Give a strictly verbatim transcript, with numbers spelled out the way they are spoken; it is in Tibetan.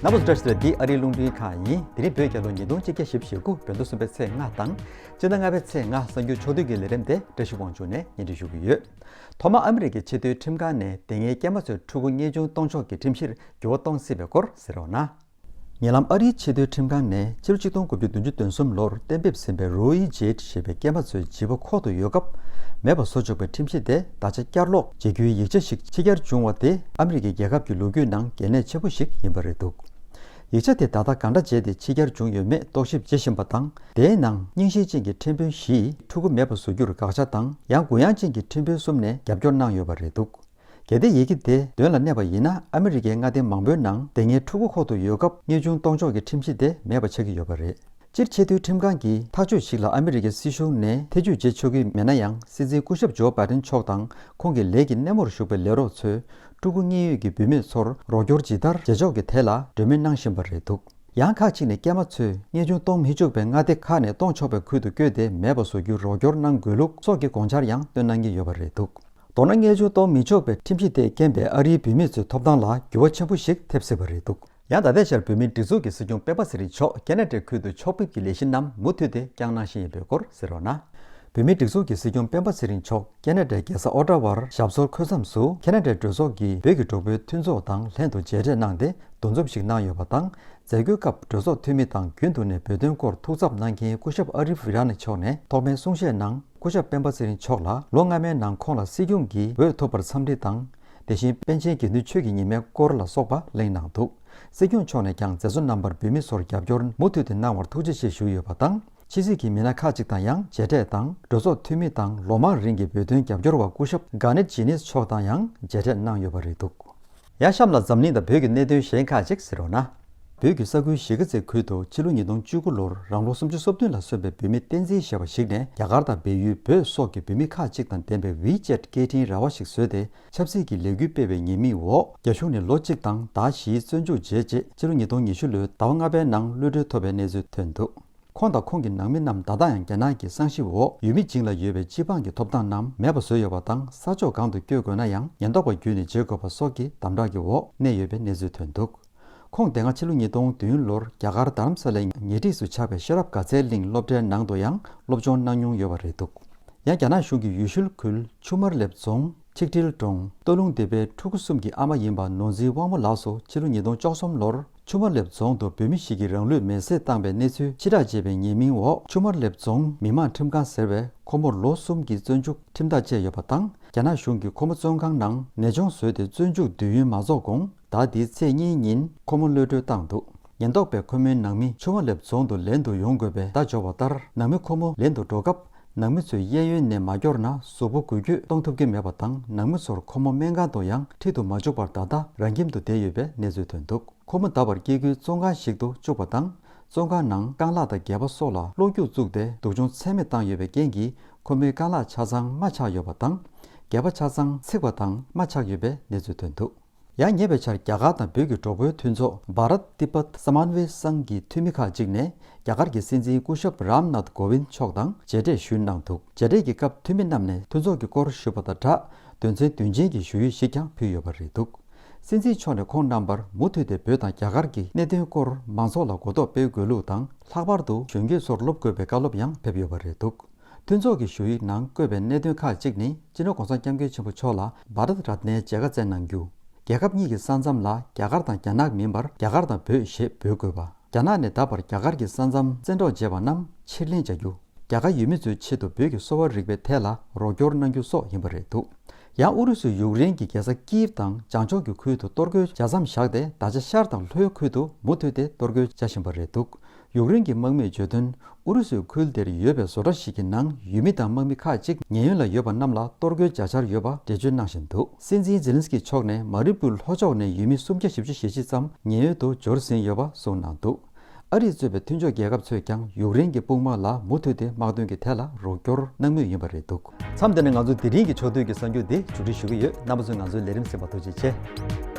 རྣམ་པ་ཚོ་བཀྲ་ཤིས་བདེ་ལེགས། འདི་ཨ་རིའི་རླུང་འཕྲིན་ཁང་ཡིན། དེ་རིང་བོད་རྒྱལ་ལོ་ཉིས་སྟོང་ཆིག་བརྒྱ་བཞི་བཅུ་ཞེ་དགུ། བོད་ཟླ་གསུམ་པའི་ཚེས་ལྔ་དང་། སྤྱི་ཟླ་ལྔ་པའི་ཚེས་ལྔ། གསར་འགྱུར་ཕྱོགས་བསྡུས་ཀྱི་ལས་རིམ་དེ་བཀྲ་ཤིས་དབང་ཕྱུག་ནས་སྙན་སྒྲོན་ཞུ་གི་ཡོད། ཐོག་མར་ཨ་མི་རི་ཀའི་ཆེས་མཐོའི་ཁྲིམས་ཁང་ནས་དེ་སྔའི་སྐྱེས་མ་ཚོའི་ཕྲུ་གུ་རྔན་ཆུང་གཏོང་ཕྱོགས་ཀྱི་ཁྲིམས་གཞིར་འགྱུར་བ་གཏོང་སྲིད་པའི་སྐོར་གསན་རོགས་གནང་། ཉེ་ལམ་ཨ་རིའི་ཆེས་མཐོའི་ཁྲིམས་ཁང་ནས་ཕྱི་ལོ་ཆིག་སྟོང་དགུ་བརྒྱ་བདུན་ཅུ་དོན་གསུམ་ལོར་གཏན་འབེབས་ཟིན་པའི་རོ་ཨི་ཇེད་ཞེས་པའི་སྐྱེས་མ་ཚོའི་བྱིས་པ་ཁོག་ཏུ་ཡོད་སྐབས་མེད་པ་བཟོ་ཆོག་པའི་ཁྲིམས་གཞི་དེ་ད་ཆ་བསྐྱར་ལོག་བྱེད་རྒྱུའི་ཡིག་ཆ་ཞིག་ཕྱི་གྱར་བྱུང་བ་དེ་ཨ་མི་རི་ཀའི་རྒྱལ་ཁབ་ཀྱི་ལོ་རྒྱུས་ནང་གལ་གནད་ཆེན་པོ་ཞིག་ཡིན་པ་རེད་འདུག། ཡིག་ཆ་དེ་ད་ལྟ་གང་འདྲ་བྱས་ཏེ་ཕྱི་གྱར་བྱུང་ཡོད་མེད་རྟོག་ཞིབ་བྱེད་བཞིན་པ་དང་། དེའི་ནང་རྙིང་ཞེན་ཅན་གྱི་ཁྲིམས་དཔོན་བཞིས་ཕྲུ་གུ་མེད་པ་བཟོ་རྒྱུར་དགག་བྱ་དང་། ཡང་གུ་ཡངས་ཅན་གྱི་ཁྲིམས་དཔོན་གསུམ་ནས་རྒྱབ་སྐྱོར་གནང་ཡོད་པ་རེད་འདུག། གལ་ཏེ་ཡི་གེ་དེ་དོན་ལ་གནས་པ་ཡིན་ན། ཨ་མི་རི་ཀའི་མངའ་སྡེ་མང་པོའི་ནང་དེ་སྔའི་ཕྲུ་གུ་ཁོག་ཏུ་ཡོད་སྐབས་རྔན་ཆུང་གཏོང་ཕྱོགས་ཀྱི་ཁྲིམས་གཞི་དེ་མེད་པ་ཆགས་ཀྱི་ཡོད་པ་རེད། སྤྱིར་ཆེས་མཐོའི་ཁྲིམས་ཁང་གིས་ཐག་གཅོད་ཞིག་ལ་ཨ་མི་རི་ཀའི་སྲིད་གཞུང་ནས་ཐེ་བྱུས་བྱེད་ཆོག་གི་མེད་ན་ཡང་། སྲིད་འཛིན་སྐུ་ཞབས་ཇོ་བྷའི་ཌེན་མཆོག་དང་ཁོང་གི་ལས་ཀྱི་སྣེ་མོར་ཞུགས་པའི་ལས་རོགས་ཚོས་ཕྲུ་གུ་རྙེད་ཡོད་ཀྱི་བུད་མེད་ཚོར་རོགས་སྐྱོར་ཇི་ལྟར་བྱེད་ཕྱོགས་ཀྱི་ཐད་ལ་གྲོས་མོལ་གནང་བཞིན་པ་རེད་འདུག། ཡང་ཁག་ཅིག་ནས་སྐྱེས་མ་ཚོས་རྔན་ཆུང་གཏོང་མི་ཆོག་པའི་མངའ་སྡེ་ཁག་ནས་གཏོང་ཆོག་པའི་ཁུལ་དུ་བསྐྱོད་དེ་མེད་པ་བཟོ་རྒྱུར་རོགས་སྐྱོར་གནང་དགོས་ལུགས་སོགས་ཀྱི་དགོངས་འཆར་ཡང་བཏོན་གནང་གི་ཡོད་པ་རེད་འདུག། མདོར་ན་རྔན་ཆུང་གཏོང་མི་ཆོག་པའི་ཁྲིམས་གཞི་དེས་རྐྱེན་པས་ཨ་རིའི་བུད་མེད་ཚོའི་ཐོབ་ཐང་ལ་འགྱུར་བ་ཆེན་པོ་ཞིག་ཐེབས་སྲིད་པ་རེད་འདུག། ཡང་ད་ལྟའི་ཆར་བོད་མིའི་སྒྲིག་འཛུགས་ཀྱི་སྲིད་སྐྱོང་སྤེན་པ་ཚེ་རིང་མཆོག་ཁེ་ན་ཌའི་ཁུལ་དུ་ཕྱོགས་ཕེབས་ཀྱི་ལས་གཞི་རྣམས་མུ་མཐུད་དེ་བསྐྱངས་གནང་བཞིན་ཡོད་པའི་སྐོར་གསན་རོགས་གནང་། བོད་མིའི་སྒྲིག་འཛུགས་ཀྱི་སྲིད་སྐྱོང་སྤེན་པ་ཚེ་རིང་མཆོག་ཁེ་ན་ཌའི་རྒྱལ་ས་ཨོ་ཊ་ཝར་ཞབས་སོར་འཁོད་མཚམས་སུ་ཁེ་ན་ཌའི་གྲོས་ཚོགས་ཀྱི་བོད་ཀྱི་གྲོགས་པོའི་མཐུན་ཚོགས་དང་ལྷན་དུ་མཇལ་འཕྲད་གནང་སྟེ་འདུ་འཛོམས་ཤིག་གནང་ཡོད་པ་དང་། མཛད་སྒོའི་སྐབས་གྲོས་ཚོགས་འཐུས་མི་དང་རྒྱུན་དུ་ནས་བོད་དོན་སྐོར་ཐུགས་འཚབ་གནང་མཁན་སྐུ་ཞབས་ཨ་རིབ་ཝི་ར་ནི་མཆོག་ནས་ཐོག་མའི་གསུང་བཤད་ནང་། སྐུ་ཞབས་སྤེན་པ་ཚེ་རིང་མཆོག་ལ་ལོ་སྔ་མའི་ནང་ཁོང་ལ་སྲིད་སྐྱོང་གི་འོས་ཐོབ་པར་འཚམས་འདྲི་དང་། དེ་བཞིན་པཎ་ཆེན་དགེ་འདུན་ཆོས་ཀྱི་ཉི་མའི་སྐོར་ལ་སོགས་པ་གླེང་གནང་འདུག། སྲིད་སྐྱོང་མཆོག་ནས་ཀྱང་མཛད་གཙོ་རྣམ་པར་བོད་མི་ཚོར་རྒྱབ་སྐྱོར་མུ་མཐུད་དེ་གནང་བར་ཐུགས་རྗེ་ཆེ་ཞུས་ཡོད་པ་དང་། ཕྱི་སྲིད་ཀྱི་མི་སྣ་ཁག་ཅིག་དང་ཡང་མཇལ་འཕྲད་དང་། གྲོས་ཚོགས་འཐུས་མི་དང་ལོ་མང་རིང་གི་བོད་དོན་རྒྱབ་སྐྱོར་བ་སྐུ་ཞབས་གྷ་ནེད་ཇི་ནེས་མཆོག་དང་ཡང་མཇལ་འཕྲད་གནང་ཡོད་པ་རེད་འདུག། ཡང་གཤམ་ལ་འཛམ་གླིང་དང་བོད་ཀྱི་གནད་དོན་གཞན་ཁག་ཅིག་གསན་རོགས་གནང་། བོད་ཀྱི་ས་ཁུལ་གཞིས་ཀ་རྩེ་ཁུལ་དུ་ཕྱི་ལོ་ཉིས་སྟོང་བཅུ་དགུ་ལོར་རང་ལོ་སུམ་ཅུ་སོ་བདུན་ལ་སོན་པའི་བོད་མི་བསྟན་འཛིན་ཞེས་པ་ཞིག་ནས་རྒྱ་གར་དང་བལ་ཡུལ། བོད་སོགས་ཀྱི་བོད་མི་ཁག་ཅིག་དང་ལྡན་པའི་ཝི་ཅེད་སྐད་འཕྲིན་ར་བ་ཞིག་བཟོས་ཏེ། ཆབ་སྲིད་ཀྱི་ལས་འགུལ་སྤེལ་བའི་ཉེས་དམིགས་འོག་རྒྱ་གཞུང་ནས་ལོ་གཅིག་དང་ཟླ་བཞིའི་བཙོན་འཇུག་བྱས་རྗེས། ཕྱི་ལོ་ཉིས་སྟོང་ཉི་ཤུ་ལོའི་ཟླ་བ་ལྔ་པའི་ནང་གློད་གྲོལ་ཐོབ་པའི་གནས་ཚུལ་ཐོན་འདུག། ཁོང་དང་ཁོང་གི་ནང་མི་རྣམས་ད་ལྟ་ཡང་རྒྱ་ནག་གི་གསང་ཞིབ་འོག་ཡུལ་མི་བྱིངས་ལ་ཡོད་པའི་སྤྱི་འབངས་ཀྱི་ཐོབ་ཐང་རྣམས་མེད་པ་བཟོས་ཡོད་པ་དང་། ས་ཕྱོགས་གང་དུ་བསྐྱོད་དགོས་ན་ཡང་ཉེན་རྟོག་པ་བརྒྱུད་ནས་བྱེད་དགོས་པ་སོགས་ཀྱི་དམ་དྲག་གི་འོག་གནས་ཡོད་པའི་གནས་ཚུལ་ཐོན་འདུག། ཁོང་དེ་སྔ་ཕྱི་ལོ་ཉིས་སྟོང་བདུན་ལོར་རྒྱ་གར་རྡ་རམ་ས་ལའི་ཉེ་འཁྲིས་སུ་ཆགས་པའི་ཤེས་རབ་དགའ་ཚལ་གླིང་སློབ་གྲྭའི་ནང་དུ་ཡང་སློབ་སྦྱོང་གནང་མྱོང་ཡོད་པ་རེད་འདུག། ཡང་རྒྱ་ནག་གཞུང་གིས་ཡུལ་ཤུལ་ཁུལ་ཆུ་དམར་ལེབ་རྫོང་ཆིག་ཁྲིལ་གྲོང་སྟོད་ལུང་སྡེ་པའི་ཕྲུ་གུ་གསུམ་གྱི་ཨ་མ་ཡིན་པ་ནོར་འཛིན་དབང་མོ་ལགས་སུ་ཕྱི་ལོ་ཉིས་སྟོང་བཅུ་གསུམ་ལོར་ཆུ་དམར་ལེབ་རྫོང་དུ་བོད་མི་ཞིག་གིས་རང་ལུས་མེར་སྲེག་བཏང་བའི་གནས་ཚུལ་ཕྱིར་བསྒྲགས་བྱས་པའི་ཉེས་མིང་འོག་ཆུ་དམར་ལེབ་རྫོང་མི་དམངས་ཁྲིམས་ཁང་ཟེར་བས་ཁོ་མོར་ལོ་གསུམ་གྱི་བཙོན་འཇུག་ཁྲིམས་ཐག་བཅད་ཡོད་པ་དང་། རྒྱ་ནག་གཞུང་གིས་ཁོ་མོ་བཙོན་ཁང་ནང་ནད་གཅོང་བཟོས་ཏེ་བཙོན་འཇུག་དུས་ཡུན་མ་རྫོགས་གོང་ཟླ་འདིའི་ཚེས་གཉིས་ཉིན་ཁོ་མོ་གློད་གྲོལ་བཏང་འདུག། ཉེན་རྟོག་པས་ཁོ་མོའི་ནང་མི་ཆུ་དམར་ལེབ་རྫོང་དུ་ལེན་དུ་ཡོང་དགོས་པའི་བརྡ་འབྱོར་བ་ལྟར། ནང་མི་ཁོ་མོ་ལེན་དུ་འགྲོ་སྐབས། ནང་མི་ཚོས་གཡས་གཡོན་ནས་མ་སྐྱོར་ན་གཟུགས་པོ་འགུལ་སྐྱོད་གཏོང་ཐུབ་ཀྱི་མེད་པ་དང་། ནང་མི་ཚོར་ཁོ་མོ་སྨན་ཁང་དུ་ཡང་ཁྲིད་དུ་མ་འཇུག་པར་ད་ལྟ་རང་ཁྱིམ་དུ་བསྡད་ཡོད་པའི་གནས་ཚུལ་ཐོན་འདུག། ཁོ་མོ་ད་བར་སྐྱེ་རྒུའི་བཙོན་ཁང་ཞིག་ཏུ་བཅུག་པ་དང་། བཙོན་ཁང་ནང་རྐང་ལག་དང་སྒལ་པ་སོགས་ལ་གློག་སྐྱུག་བཙུགས་ཏེ་སྡུག་སྦྱོང་ཚད་མེད་བཏང་ཡོད་པའི་རྐྱེན་གྱིས། ཁོ་མོའི་རྐང་ལག་ཆ་ཚང་རྨ་ཆགས་ཡོད་པ་དང་། སྒལ་པ་ཆ་ཚང་ཚིགས་པ་དང་རྨ་ཆགས་ཡོད་པའི་གནས་ཚུལ་ཐོན་འདུག། ཡང་ཉེ་བའི་ཆར་རྒྱ་གར་དང་བོད་ཀྱི་གྲོགས་པོའི་མཐུན་ཚོགས་བྷ་རཏ་ཏི་པད་སྨན་བྷའི་སང་གི་འཐུས་མི་ཁག་ཅིག་ནས་རྒྱ་གར་གྱི་སྲིད་འཛིན་སྐུ་ཞབས་རམ་ནཱཐ་ཀོ་ཝིན་མཆོག་དང་མཇལ་འཕྲད་ཞུས་གནང་འདུག། མཇལ་འཕྲད་ཀྱི་སྐབས་འཐུས་མི་རྣམས་ནས་མཐུན་ཚོགས་ཀྱི་སྐོར་ཞུས་པ་དང་སྦྲགས། དོན་ཚན་བདུན་ཅན་གྱི་ཞུ་ཡིག་ཞིག་ཀྱང་ཕུལ་ཡོད་པ་རེད་འདུག། སྲིད་འཛིན་མཆོག་ནས་ཁོང་རྣམ་པར་མུ་མཐུད་དེ་བོད་དང་རྒྱ་གར་གྱི་གནད་དོན་སྐོར་མང་ཚོགས་ལ་གོ་རྟོགས་སྤེལ་དགོས་ལུགས་དང་། ལྷག་པར་དུ་གཞོན་སྐྱེས་ཚོར་སློབ་དགོས་པའི་བཀའ་སློབ་ཡང་ཕེབས་ཡོད་པ་རེད་འདུག། མཐུན་ཚོགས་ཀྱི་ཞུ་ཡིག་ནང་བཀོད་པའི་གནད་དོན་ཁག་ཅིག་ནི། སྤྱི་ནོར་༧གོང་ས་༧སྐྱབས་མགོན་ཆེན་པོ་མཆོག་ལ་བྷ་རཏ་རཏ་ནའི་མཇལ་ཁ་བསྩལ་གནང་རྒྱུ། རྒྱལ་ཁབ་གཉིས་ཀྱི་ས་མཚམས་ལ་རྒྱ་གར་དང་རྒྱ་ནག་མིན་པར། རྒྱ་གར་དང་བོད་ཞེས་འབོད་དགོས་པ། རྒྱ་ནག་ནས་ད་བར་རྒྱ་གར་གྱི་ས་མཚམས་བཙན་འཕྲོག་བྱས་པ་རྣམས་ཕྱིར་ལེན་བྱ་རྒྱུ། རྒྱ་གར་ཡུལ་མི་ཚོའི་ཆེད་དུ་བོད་ཀྱི་གསོ་བ་རིག་པའི་ཐད་ལ་རོགས་སྐྱོར་གནང་རྒྱུ་སོགས་ཡིན་པ་རེད་འདུག། ཡང་ཨུ་རུ་སུས་ཡུཀ་རེན་གྱི་རྒྱལ་ས་ཀིབ་དང་བྱང་ཕྱོགས་ཀྱི་ཁུལ་དུ་གཏོར་རྒོལ་བྱ་མཚམས་བཞག་སྟེ། ད་ཆ་ཤར་དང་ལྷོའི་ཁུལ་དུ་མུ་མཐུད་དེ་གཏོར་རྒོལ་བྱ་བཞིན་པ་རེད་འདུག། ཡུཀ་རེན་གྱི་དམག་མིས་བརྗོད་དོན། ཨུ་རུ་སུའི་ཁུལ་དེར་ཡོད་པའི་བཟོ་གྲྭ་ཞིག་གི་ནང་ཡུལ་མི་དང་དམག་མི་ཁག་ཅིག་ཉེན་གཡོལ་ལ་ཡོད་པ་རྣམས་ལ་གཏོར་རྒོལ་བྱ་འཆར་ཡོད་པ་འགྲེལ་བརྗོད་གནང་བཞིན་འདུག། སྲིད་འཛིན་ཛེ་ལན་སི་ཀི་མཆོག་ནས་མ་རི་པུལ་ལྷོ་ཕྱོགས་ནས་ཡུལ་མི་སུམ་བརྒྱ་བཞི་བཅུ་ཞེ་གཅིག་ཙམ་ཉེན་གཡོལ་དུ་འབྱོར་ཟིན་ཡོད་པ་གསུངས་གནང་འདུག། ཨ་རིས་གཙོས་པའི་མཐུན་ཕྱོགས་རྒྱལ་ཁབ་ཚོས་ཀྱང་ཡུཀ་རེན་གྱི་དཔུང་དམག་ལ་མུ་མཐུད་དེ་དམག་དོན་གྱི་ཐད་ལ་རོགས་སྐྱོར་གནང་མུས་ཡིན་པ་རེད་འདུག། མཚམས་འདི་ནས་ང་ཚོ་དེ་རིང་གི་ཕྱོགས་བསྡུས་ཀྱི་གསར་འགྱུར་འདི་མཇུག་སྒྲིལ་ཞུ་གི་ཡོད། རྣམ་པ་ཚོས་ང་ཚོའི་ལས་རིམ་གསན་པར་ཐུགས་རྗེ་ཆེ།